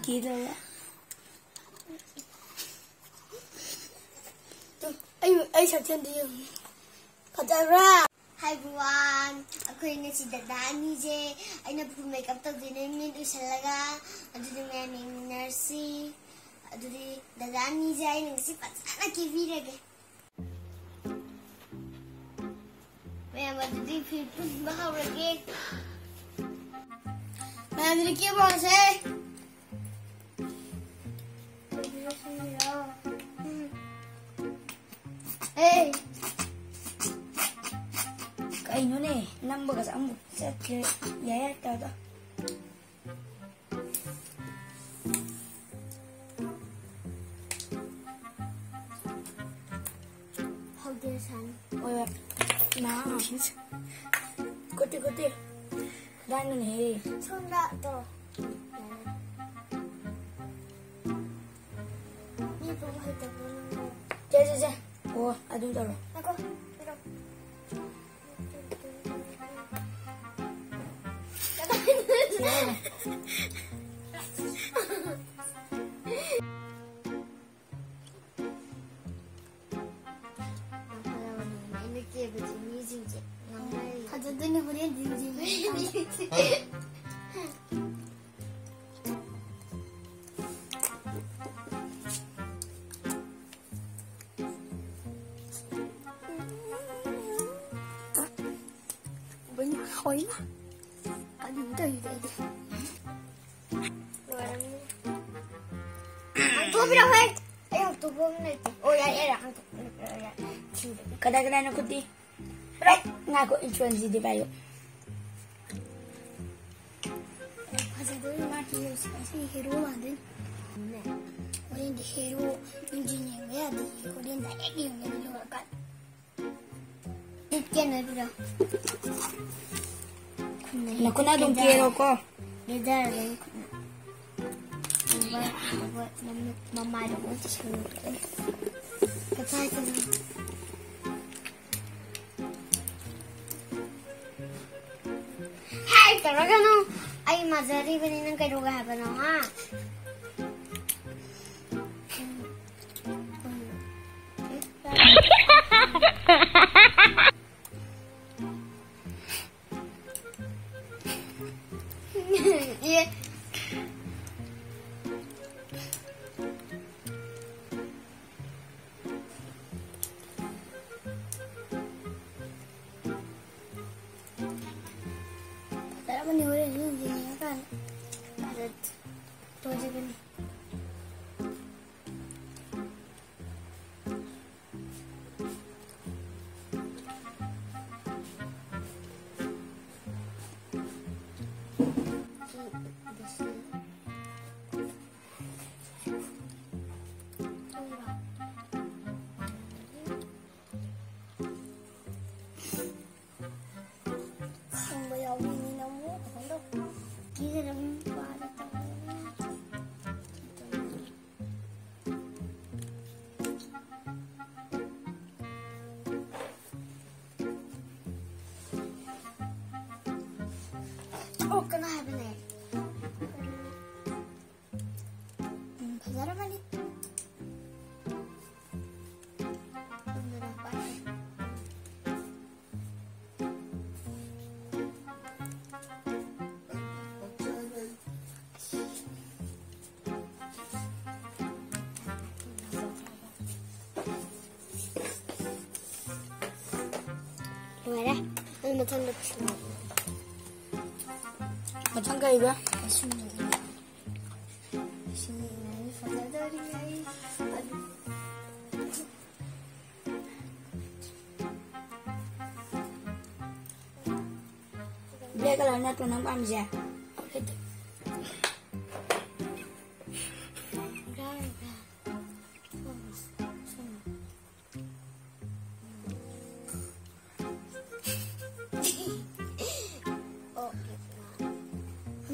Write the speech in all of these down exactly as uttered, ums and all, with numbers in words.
ꯀꯤꯗꯧꯔꯦ꯫ ꯑꯩ, ꯑꯩ ꯁꯛꯆꯟꯗꯤ ꯌꯦꯡꯉꯨ꯫ ꯐꯖꯕ꯭ꯔꯥ? ꯍꯥꯏꯕ ꯋꯥꯟ, ꯑꯩꯈꯣꯏ ꯉꯁꯤ ꯗꯗꯥ ꯑꯅꯤꯁꯦ ꯑꯩꯅ ꯐꯨꯜ ꯃꯦꯀꯞ ꯇꯧꯗꯣꯏꯅꯦ, ꯃꯤꯠ ꯎꯏꯁꯜꯂꯒ꯫ ꯑꯗꯨꯗꯤ ꯃꯌꯥꯝ ꯌꯦꯡꯃꯤꯟꯅꯔꯁꯤ꯫ ꯑꯗꯨꯗꯤ ꯗꯗꯥ ꯑꯅꯤꯁꯦ ꯑꯩꯅ ꯉꯁꯤ ꯐꯖꯅ ꯀꯦꯕꯤꯔꯒꯦ꯫ ꯃꯌꯥꯝ ꯑꯗꯨꯗꯤ ꯐꯤꯂꯝ ꯄꯨꯟꯕ ꯍꯧꯔꯒꯦ꯫ ꯃꯌꯥꯝ ꯑꯗꯨꯗꯤ ꯀꯦꯕ ꯍꯧꯔꯁꯦ꯫ ꯑꯦ! ꯀꯩꯅꯣꯅꯦ, ꯅꯝꯕꯒꯁꯦ ꯑꯃꯨꯛ ꯆꯠꯈ꯭ꯔꯦ꯫ ꯌꯥꯏ ꯌꯥꯏ, ꯇꯧꯔꯣ, ꯇꯧꯔꯣ꯫ Foundation. ꯍꯣꯏ, ꯍꯣꯏ꯫ ꯅꯥ꯫ ꯀꯨꯠꯇꯤ, ꯀꯨꯠꯇꯤ꯫ ꯗꯥꯏꯃꯟ ꯍꯦ꯫ ꯁꯣꯝꯗ ꯇꯧꯔꯣ꯫ ꯃꯤ ꯄꯨꯡ ꯍꯩꯇꯕꯗꯣ ꯅꯪ꯫ ꯁꯦ, ꯁꯦ, ꯁꯦ꯫ ꯑꯣ, ꯑꯗꯨꯝ ꯇꯧꯔꯣ꯫ ꯉꯥꯏꯈꯣ, ꯄꯤꯔꯛꯑꯣ꯫ ꯐꯖꯗꯣꯏꯅꯦ ꯍꯣꯔꯦꯟꯗꯤ꯫ ꯍꯣꯏꯃ꯫ ꯀꯔꯤꯅꯣ ꯇꯧꯔꯤꯗꯣ ꯑꯩꯗꯤ? ꯂꯣꯏꯔꯝꯅꯤ꯫ ꯍꯥꯡꯇꯣꯛꯄꯤꯔꯣ, ꯍꯦ꯫ ꯑꯩ ꯍꯥꯡꯇꯣꯛꯄ ꯑꯃ ꯂꯩꯇꯦ꯫ ꯑꯣ, ꯌꯥꯔꯦ, ꯌꯥꯔꯦ, ꯍꯥꯡꯇꯣꯛꯄꯤꯔꯣ, ꯌꯥꯔꯦ꯫ ꯊꯤꯔꯦ꯫ ꯀꯗꯥꯏ ꯀꯗꯥꯏꯅꯣ ꯈꯨꯠꯇꯤ? ꯉꯥꯏꯈꯣ, ꯏꯟꯇ꯭ꯔꯣꯟꯁꯤꯗꯤ ꯄꯥꯏꯌꯨ꯫ ꯐꯖꯗꯣꯏꯅꯤ ꯃꯥ ꯍꯤꯔꯣꯁꯦ꯫ ꯉꯁꯤ ꯍꯤꯔꯣ ꯃꯥꯟꯗꯣꯏꯅꯤ꯫ ꯍꯣꯔꯦꯟꯗꯤ ꯍꯤꯔꯣ ꯏꯟꯖꯤꯟ ꯌꯦꯡꯕ ꯌꯥꯗꯦ꯫ ꯍꯣꯔꯦꯟ ꯗꯥꯏꯔꯦꯛ ꯌꯦꯡꯒꯅꯤ ꯂꯣꯏꯔꯀꯥꯟꯗ꯫ ꯂꯤꯠꯀꯦ ꯅꯣꯏꯕꯤꯔꯣ꯫ ꯅꯈꯨꯠꯅ ꯑꯗꯨꯝ ꯀꯦꯔꯣꯀꯣ꯫ ꯂꯦꯗꯔ ꯑꯗꯨꯝ ꯈꯨꯠꯅ꯫ ꯃꯃꯥꯏꯗ ꯂꯣꯏ ꯆꯨꯁꯜꯂꯦ꯫ ꯀꯗꯥꯏꯗꯅꯣ? ꯍꯦ, ꯇꯧꯔꯒꯅꯨ꯫ ꯑꯩ ꯃꯥꯖꯔꯤꯕꯅꯤ, ꯅꯪ ꯀꯩꯗꯧꯒꯦ ꯍꯥꯏꯕꯅꯣ, ꯍꯥ? ꯌꯦ꯫ ꯐꯖꯔꯝꯃꯅꯤ, ꯍꯣꯔꯦꯟ ꯑꯗꯨꯝ ꯌꯦꯡꯉꯀꯥꯟꯗ ꯐꯖ-, ꯂꯣꯏꯖꯕꯅꯤ꯫ ꯈꯪꯕ ꯌꯥꯎꯕꯤꯅꯤ ꯅꯪꯕꯨ꯫ ꯀꯃꯥꯏꯅ ꯇꯧ? ꯀꯤꯗꯅ ꯑꯗꯨꯝ ꯄꯥꯔ ꯇꯧ꯫ ꯑꯣ, ꯀꯅꯥ ꯍꯥꯏꯕꯅꯦ? ꯎꯝ, ꯐꯖꯔꯝꯃꯅꯤ꯫ ꯂꯣꯏꯔꯦ꯫ ꯑꯩ ꯃꯊꯪꯗ ꯄꯤꯁꯜꯂꯛꯑꯣ꯫ ꯃꯊꯪ ꯀꯩꯕ? ꯀꯩꯁꯨ ꯂꯩꯇꯦ꯫ ꯁꯤ ꯐꯖꯗꯣꯔꯤ ꯑꯩ꯫ Black color ꯅꯠꯇ꯭ꯔꯣ ꯅꯪ ꯄꯥꯝꯃꯤꯁꯦ?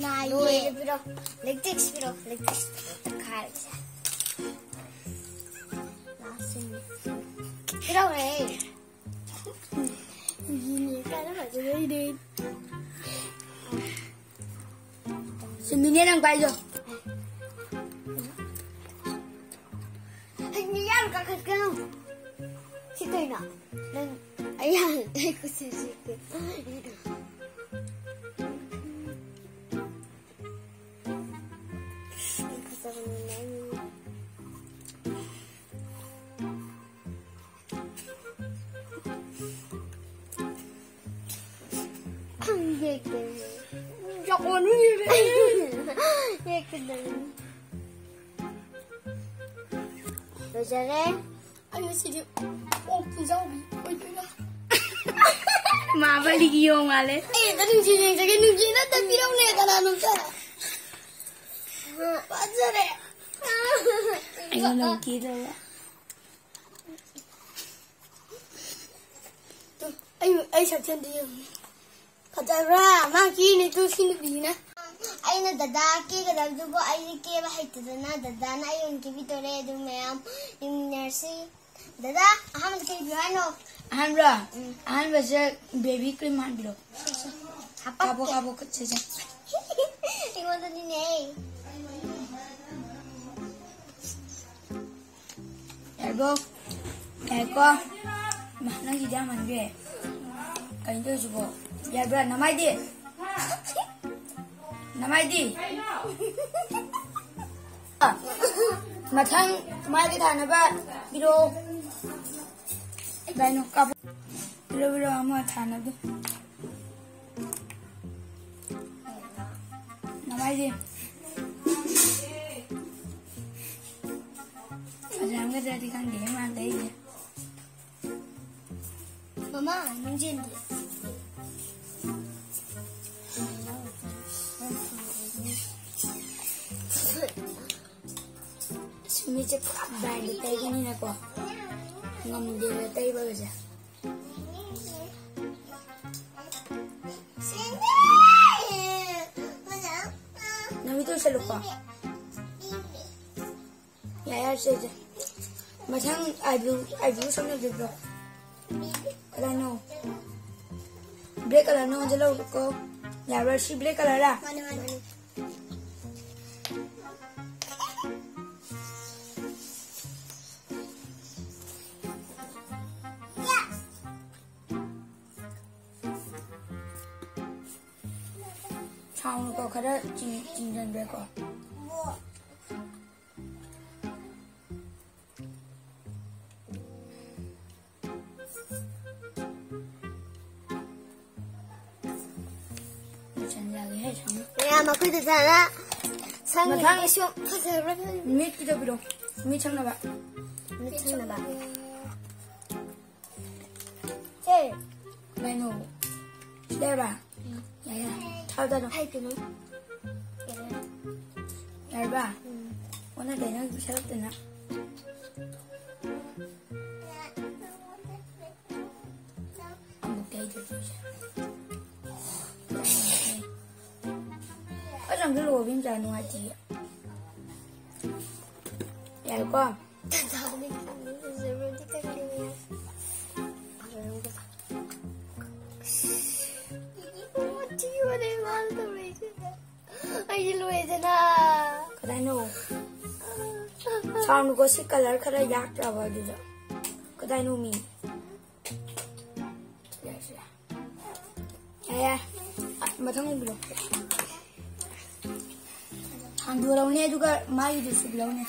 ꯅꯥꯏꯌꯦ꯫ ꯂꯣꯏꯔꯦ, ꯄꯤꯔꯣ꯫ Latex ꯄꯤꯔꯣ, latex ꯄꯤꯔꯣ꯫ ꯇꯛꯈꯥꯏꯔꯁꯦ꯫ ꯂꯥꯁꯤꯡ꯫ ꯄꯤꯔꯛꯎꯍꯦ꯫ ꯌꯦꯡꯉꯦ ꯀꯥꯏꯅ ꯐꯖꯅ ꯏꯔꯦ꯫ ꯏꯅꯦ, ꯅꯪ ꯄꯥꯏꯖꯣ꯫ ꯍꯩ, ꯃꯤ ꯌꯥꯝ ꯀꯥꯈꯠꯀꯅꯨ꯫ ꯁꯤ ꯀꯩꯅꯣ? ꯅꯪ, ꯑꯩ ꯌꯥꯝ, ꯑꯩ ꯈꯨꯠꯁꯦ ꯁꯤꯠꯇꯦ꯫ ꯑꯩ ꯐꯖꯕꯅꯤ, ꯅꯪ꯫ ꯌꯦꯛꯀꯦ꯫ ꯌꯥꯝ ꯑꯣꯟꯅꯤꯡꯉꯦ꯫ ꯌꯦꯛꯀꯗꯕꯅꯤ꯫ ꯂꯣꯏꯖꯔꯦ꯫ ꯑꯩ ꯉꯁꯤꯗꯤ ꯑꯣꯛ ꯄꯨꯖꯥꯎꯕꯤ ꯑꯣꯏꯗꯣꯏꯔꯥ? ꯃꯥꯕꯂꯤꯒꯤ ꯌꯣꯡ ꯃꯥꯜꯂꯦ꯫ ꯑꯩ ꯑꯝꯇ ꯅꯨꯡꯁꯤ ꯌꯦꯡꯖꯒꯦ, ꯅꯨꯡꯁꯤ ꯑꯝꯇ ꯄꯤꯔꯝꯅꯦ ꯀꯅꯥꯅꯣꯝꯇ꯫ ꯐꯖꯔꯦ꯫ ꯑꯩꯉꯣꯟꯗ ꯑꯃꯨꯛ ꯀꯦꯗꯧꯕ꯫ ꯇꯨ, ꯑꯩ, ꯑꯩ ꯁꯛꯁꯟꯗꯤ ꯌꯦꯡꯉꯨ꯫ ꯐꯖꯕ꯭ꯔꯥ? ꯃꯥ ꯀꯦꯅꯤ ꯇꯨ ꯁꯤ ꯅꯨꯄꯤꯁꯤꯅ꯫ ꯑꯩꯅ ꯗꯗꯥ ꯀꯦꯒꯗꯕꯗꯨꯕꯨ ꯑꯩꯗꯤ ꯀꯦꯕ ꯍꯩꯇꯗꯅ ꯗꯗꯥꯅ ꯑꯩ ꯑꯣꯏꯅ ꯀꯦꯕꯤꯗꯣꯔꯦ꯫ ꯑꯗꯨ ꯃꯌꯥꯝ ꯌꯦꯡꯃꯤꯟꯅꯔꯁꯤ꯫ ꯗꯗꯥ, ꯑꯍꯥꯟꯕꯗ ꯀꯔꯤ ꯄꯤꯌꯨ ꯍꯥꯏꯅꯣ? ꯑꯍꯥꯟꯕ꯭ꯔꯣ? ꯎꯝ꯫ ꯑꯍꯥꯟꯕꯁꯦ ꯕꯦꯕꯤ ꯀ꯭ꯔꯤꯝ ꯍꯥꯟꯕꯤꯔꯣ꯫ ꯍꯥꯄꯛꯀꯦ꯫ ꯀꯥꯕꯣ, ꯀꯥꯕꯣ ꯈꯨꯠꯁꯦ꯫ ꯑꯩꯉꯣꯟꯗꯅꯤꯅꯦ꯫ ꯌꯥꯔꯕꯣ? ꯌꯥꯔꯦꯀꯣ? ꯃꯥ, ꯅꯪꯒꯤꯗꯤ ꯌꯥꯝ ꯍꯟꯕꯤ꯫ ꯀꯩꯅꯣ ꯇꯧꯔꯤꯁꯤꯕꯣ? ꯌꯥꯔꯕ꯭ꯔꯥ? ꯅꯃꯥꯏꯗꯤ? ꯅꯃꯥꯏꯗꯤ? ꯃꯊꯪ ꯃꯥꯒꯤ ꯊꯥꯅꯕ ꯄꯤꯔꯛꯑꯣ꯫ ꯀꯩꯅꯣ ꯀꯥꯞꯄꯣ꯫ ꯄꯤꯔꯛꯑꯣ, ꯄꯤꯔꯛꯑꯣ, ꯑꯃ ꯊꯥꯅꯕꯗꯣ꯫ ꯅꯃꯥꯏꯗꯤ꯫ ꯐꯖꯔꯝꯒꯗ꯭ꯔꯗꯤ ꯈꯪꯗꯦꯍꯦ, ꯃꯥꯅ ꯂꯩꯔꯤꯁꯦ꯫ ꯃꯃꯥ, ꯅꯤꯡꯖꯦꯟꯗꯤ꯫ ꯑꯁ, ꯃꯤꯠꯁꯦ ꯄꯨꯔꯥ ꯕ꯭ꯂꯥꯏꯟꯗ ꯇꯩꯕꯅꯤꯅꯀꯣ, ꯉꯝꯗꯦꯕ ꯇꯩꯕꯒꯁꯦ꯫ ꯅꯪꯒꯤ ꯇꯣꯏꯁꯜꯂꯨꯀꯣ꯫ ꯌꯥꯔꯦ, ꯌꯥꯔꯦ, ꯁꯦ, ꯁꯦ꯫ ꯃꯊꯪ ꯑꯥꯏꯕ꯭ꯔꯨ, ꯑꯥꯏꯕ꯭ꯔꯨ ꯁꯪꯅꯕꯤꯕ꯭ꯔꯣ? ꯀꯗꯥꯏꯅꯣ? ꯕ꯭ꯂꯦꯛ ꯀꯂꯔꯅ ꯑꯣꯟꯁꯤꯜꯍꯧꯔꯣꯀꯣ꯫ ꯌꯥꯔꯣꯏ, ꯁꯤ ꯕ꯭ꯂꯦꯛ ꯀꯂꯔꯔꯥ? ꯃꯥꯅꯦ, ꯃꯥꯅꯦ, ꯃꯥꯅꯦ꯫ ꯊꯥꯎꯅꯀꯣ ꯈꯔ ꯆꯤꯡ- ꯆꯤꯡꯁꯤꯟꯈ꯭ꯔꯦꯀꯣ꯫ ꯂꯣꯏꯁꯤꯟꯖꯔꯒꯦꯍꯦ ꯁꯝ꯫ ꯃꯌꯥꯝ ꯑꯩꯈꯣꯏꯗ ꯆꯥꯔ ꯁꯝꯒꯤ ꯃꯊꯪ ꯁꯨꯝ ꯐꯖꯕ꯭ꯔꯥ ꯈꯪꯗꯦ꯫ ꯃꯤꯠꯀꯤꯗꯣ ꯄꯤꯔꯛꯑꯣ꯫ ꯃꯤꯠ ꯁꯪꯅꯕ꯫ ꯃꯤꯠ ꯁꯪꯅꯕ꯫ ꯁꯦ꯫ ꯀꯩꯅꯣ? ꯁꯤ ꯂꯩꯔꯕ? ꯎꯝ꯫ ꯌꯥꯔꯦ, ꯌꯥꯔꯦ꯫ ꯊꯥꯎ ꯇꯩꯔꯣ꯫ ꯍꯥꯏ ꯀꯩꯅꯣ? ꯌꯥꯔꯦ꯫ ꯌꯥꯔꯕ? ꯎꯝ꯫ ꯑꯣꯟꯅ ꯇꯩꯅ ꯄꯤꯁꯜꯂꯛꯇꯅ꯫ ꯑꯃꯨꯛ ꯇꯩꯗ꯭ꯔꯗꯤ꯫ ꯑꯩ ꯆꯪꯁꯤꯜꯂꯛꯑꯣ, ꯏꯕꯦꯝꯆꯥ, ꯅꯨꯡꯉꯥꯏꯇꯤꯌꯦ꯫ ꯌꯥꯔꯦꯀꯣ? ꯑꯩꯗꯤ ꯂꯣꯏꯔꯦꯗꯅ꯫ ꯀꯗꯥꯏꯅꯣ? ꯁꯥꯎꯅꯨꯀꯣ, ꯁꯤ ꯀꯂꯔ ꯈꯔ ꯌꯥꯛꯇ꯭ꯔꯕ ꯑꯗꯨꯗ꯫ ꯀꯗꯥꯏꯅꯣ ꯃꯤ? ꯌꯥꯔꯦ, ꯌꯥꯔꯦ꯫ ꯃꯊꯪ ꯎꯕꯤꯔꯣ꯫ ꯍꯥꯡꯗꯣꯔꯛꯎꯅꯦ, ꯑꯗꯨꯒ ꯃꯥꯒꯤꯗꯨꯁꯨ ꯄꯤꯔꯛꯎꯅꯦ꯫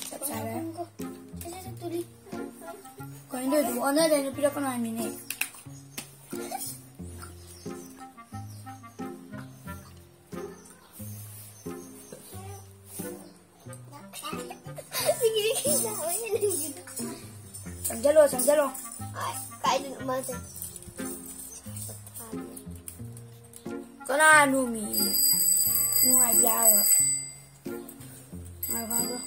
ꯆꯞ ꯆꯥꯔꯦ꯫ ꯀꯩꯅꯣ ꯇꯧꯔꯤꯗꯨꯕꯨ? ꯑꯣꯟꯅ ꯇꯩꯅ ꯄꯤꯔꯛꯀꯅꯣ ꯍꯥꯏꯕꯅꯤꯅꯦ꯫ ꯆꯪꯁꯤꯜꯂꯣ, ꯆꯪꯁꯤꯜꯂꯣ꯫ ꯑꯥꯏ, ꯀꯥꯏꯗꯅꯣ ꯃꯥꯁꯦ? ꯀꯅꯥꯅꯣꯃꯤ? ꯅꯨꯡꯉꯥꯏꯕ ꯌꯥꯕ꯫ ꯉꯥꯏꯈꯣ, ꯉꯥꯏꯈꯣ꯫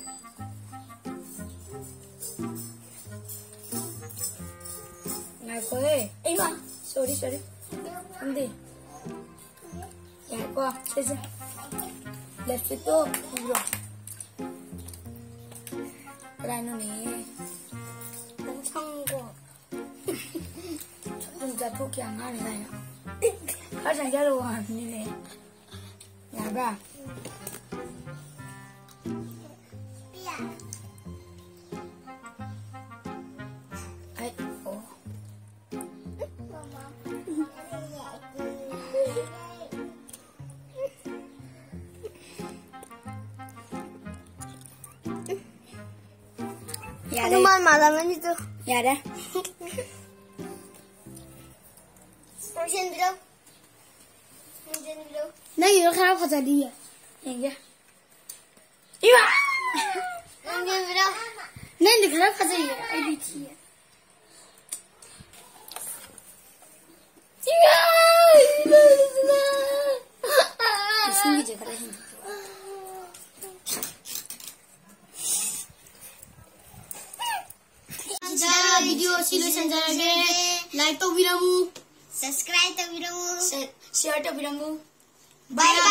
ꯉꯥꯏꯈꯣꯍꯦ꯫ ꯏꯃꯥ! Sorry, sorry꯫ ꯈꯪꯗꯦ꯫ ꯌꯥꯔꯦꯀꯣ, ꯁꯤꯁꯦ꯫ Lipstickꯇꯣ ꯎꯕ꯭ꯔꯣ? ꯀꯗꯥꯏꯅꯣꯅꯦ? ꯅꯪ ꯁꯪꯉꯨꯀꯣ꯫ ꯑꯗꯨꯝ ꯆꯥꯊꯣꯛꯈꯤ ꯑꯉꯥꯡꯅꯤ ꯀꯥꯏꯅ꯫ ꯈꯔ ꯆꯪꯖꯜꯂꯣ ꯍꯥꯏꯕꯅꯤꯅꯦ꯫ ꯌꯥꯔꯕ? ꯑꯩ, ꯑꯣ꯫ ꯌꯥꯔꯦ. ꯑꯗꯨ ꯃꯥ ꯃꯥꯜꯂꯝꯃꯅꯤꯗꯣ. ꯌꯥꯔꯦ. ꯂꯣꯏꯁꯤꯟꯕꯤꯔꯣ. ꯂꯣꯏꯁꯤꯟꯕꯤꯔꯣ. ꯅꯪꯒꯤꯗꯣ ꯈꯔ ꯐꯖꯗꯤꯌꯦ. ꯌꯦꯡꯒꯦ. ꯏꯃꯥ! ꯂꯣꯏꯁꯤꯟꯕꯤꯔꯣ. ꯅꯪꯗꯤ ꯈꯔ ꯐꯖꯩꯌꯦ, ꯑꯩꯗꯤ ꯊꯤꯌꯦ. ꯏꯃꯥ! ꯏꯃꯥ! ꯏꯁꯤꯡꯒꯤꯁꯦ ꯈꯔ ꯍꯦꯟꯖꯤꯜꯂꯣ. ꯁꯤꯗ ꯚꯤꯗꯤꯑꯣ ꯑꯁꯤ ꯂꯣꯏꯁꯤꯟꯖꯔꯒꯦ꯫ ꯂꯥꯏꯛ ꯇꯧꯕꯤꯔꯝꯃꯨ꯫ ꯁꯕꯁꯀ꯭ꯔꯥꯏꯕ ꯇꯧꯕꯤꯔꯝꯃꯨ꯫ ꯁꯦ-, ꯁꯤꯌꯔ ꯇꯧꯕꯤꯔꯝꯃꯨ꯫ ꯕꯥꯏ꯫